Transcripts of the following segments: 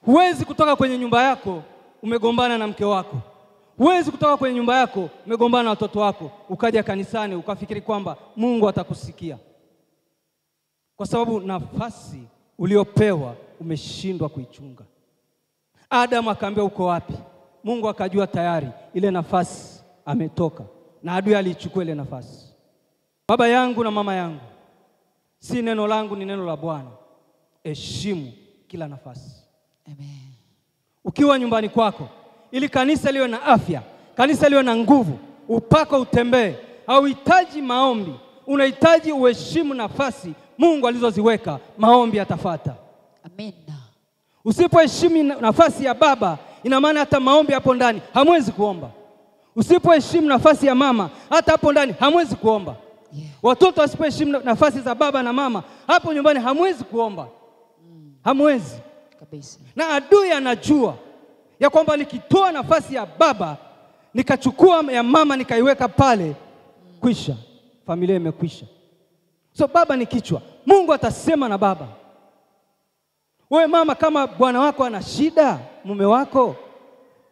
Huwezi kutoka kwenye nyumba yako umegombana na mke wako. Huwezi kutoka kwenye nyumba yako umegombana na watoto wako, ukaja kanisani ukafikiri kwamba Mungu atakusikia. Kwa sababu nafasi uliopewa umeshindwa kuichunga. Adam akaambiwa uko wapi? Mungu akajua tayari ile nafasi ametoka, na adui alichukua ile nafasi. Baba yangu na mama yangu, si neno langu, ni neno la Bwana. Heshimu kila nafasi. Amen. Ukiwa nyumbani kwako, ili kanisa liwe na afya, kanisa liwe na nguvu, upako utembee, hauhitaji maombi, unahitaji uheshimu nafasi Mungu alizoziweka, maombi yatafuata. Amina. Usipoheshimu nafasi ya baba, ina maana hata maombi hapo ndani hamwezi kuomba. Usipoheshimu nafasi ya mama, hata hapo ndani hamwezi kuomba. Yeah. Watoto wasipoheshimu nafasi za baba na mama, hapo nyumbani hamwezi kuomba. Hamwezi. Kabisa. Na adui anajua ya kwamba nikitoa nafasi ya baba, nikachukua ya mama nikaiweka pale, kwisha, familia imekwisha. So baba ni kichwa. Mungu atasema na baba. Wewe mama, kama bwana wako ana shida, mume wako,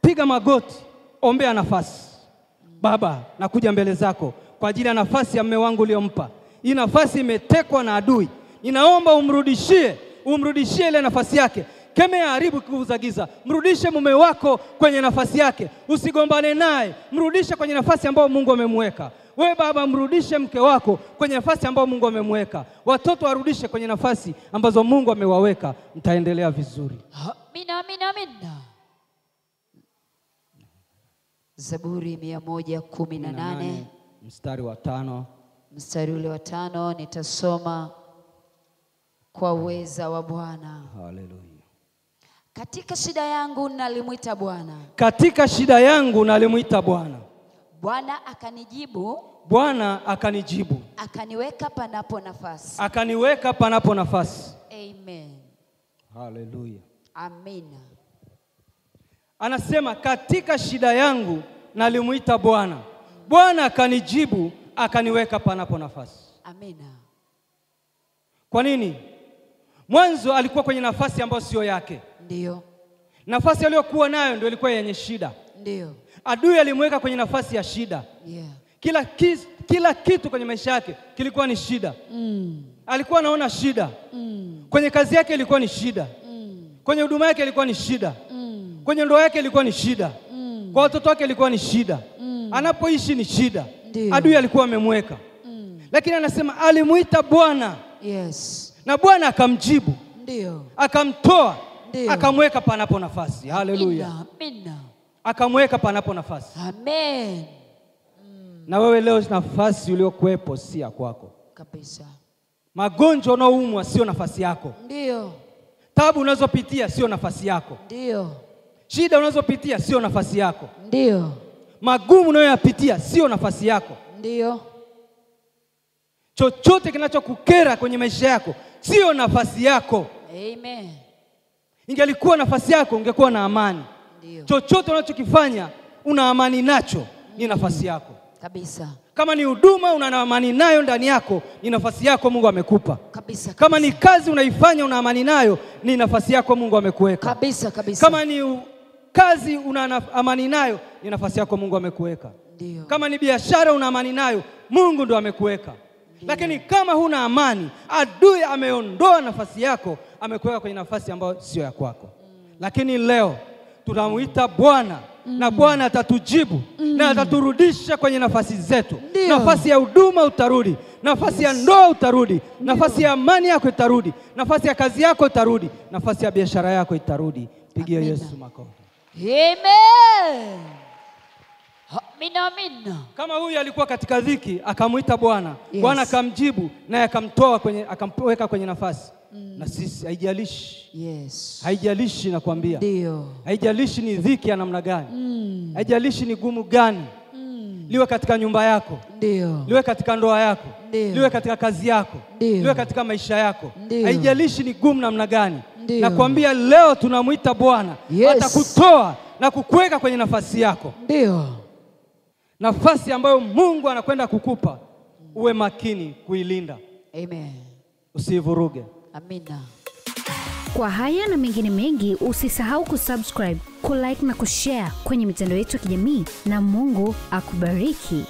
piga magoti, ombea nafasi. Baba, nakuja mbele zako kwa ajili ya nafasi ya mume wangu uliompa. Hii nafasi imetekwa na adui. Ninaomba umrudishie, umrudishie ile nafasi yake. Kemea, haribu nguvu za giza. Mrudishe mume wako kwenye nafasi yake. Usigombane naye. Mrudishe kwenye nafasi ambayo Mungu amemweka. Wewe baba, mrudishe mke wako kwenye nafasi ambayo Mungu amemweka. Watoto warudishe kwenye nafasi ambazo Mungu amewaweka. Mtaendelea vizuri. Amina, amina, amina. Zaburi 118 mstari wa 5. Mstari ule wa 5 nitasoma kwa uweza wa Bwana. Haleluya. Katika shida yangu nalimuita Bwana. Katika shida yangu nalimuita Bwana. Bwana akanijibu. Bwana akanijibu. Akaniweka panapo nafasi. Akaniweka panapo nafasi. Amen. Haleluya. Amina. Anasema katika shida yangu nalimuita Bwana. Bwana akanijibu, akaniweka panapo nafasi. Amina. Kwa nini? Mwanzo alikuwa kwenye nafasi ambayo sio yake. Ndio. Nafasi aliyokuwa nayo ndio ilikuwa yenye shida. Ndio. Adui alimweka kwenye nafasi ya shida. Yeah. Kila kitu kwenye maisha yake kilikuwa ni shida. Alikuwa anaona shida. Kwenye kazi yake ilikuwa ni shida. Kwenye huduma yake ilikuwa ni shida. Kwenye ndoa yake ilikuwa ni shida. Kwa watoto wake ilikuwa ni shida. Anapoishi ni shida. Ndiyo. Adui alikuwa amemweka. Lakini anasema alimuita Bwana. Yes. Na Bwana akamjibu. Ndio. Akamtoa. Ndiyo. Akamweka panapo nafasi. Haleluya. Amina. Akamweka panapo nafasi. Amen. Na wewe leo nafasi uliyokuwepo si ya kwako. Kabisa. Magonjwa unaoumwa sio nafasi yako. Ndio. Tabu unazopitia sio nafasi yako. Ndio. Shida unazopitia sio nafasi yako. Ndio. Magumu unayoyapitia sio nafasi yako. Ndio. Chochote kinachokukera kwenye maisha yako sio nafasi yako. Amen. Ingelikuwa nafasi yako ungekuwa na amani. Ndio. Chochote unachokifanya una amani nacho, ni nafasi yako. Kabisa. Kama ni huduma una amani nayo ndani yako, ni nafasi yako Mungu amekupa. Kabisa, kabisa. Kama ni kazi unaifanya una amani nayo, ni nafasi yako Mungu amekuweka. Kabisa, kabisa. Kama ni kazi una amani nayo, ni nafasi yako Mungu amekuweka. Ndio. Kama ni biashara una amani nayo, Mungu ndo amekuweka. Lakini kama huna amani, adui ameondoa nafasi yako, amekuweka kwenye nafasi ambayo sio ya kwako. Lakini leo tunamuita Bwana na Bwana atatujibu na ataturudisha kwenye nafasi zetu. Ndiyo. Nafasi ya huduma utarudi, nafasi ya ndoa utarudi, nafasi ya amani yako itarudi, nafasi ya kazi yako itarudi, nafasi ya biashara yako itarudi. Pigia Yesu makofi. Amen. Amina, amina. Kama huyu alikuwa katika dhiki akamuita Bwana, yes. Bwana akamjibu naye akamtoa kwenye, akamweka kwenye nafasi. Na sisi haijalishi. Yes. Haijalishi nakwambia. Ndio. Haijalishi ni dhiki ya namna gani. Haijalishi ni gumu gani. Liwe katika nyumba yako. Ndio. Liwe katika ndoa yako. Ndio. Liwe katika kazi yako. Ndio. Liwe katika maisha yako. Ndio. Haijalishi ni gumu namna gani. Ndio. Nakwambia leo tunamuita Bwana. Yes. Atakutoa na kukuweka kwenye nafasi yako. Ndio. Nafasi ambayo Mungu anakwenda kukupa, uwe makini kuilinda. Amen. Usivuruge. Amina. Kwa haya na mengine mengi, usisahau kusubscribe, kulike na kushare kwenye mitandao yetu ya kijamii, na Mungu akubariki.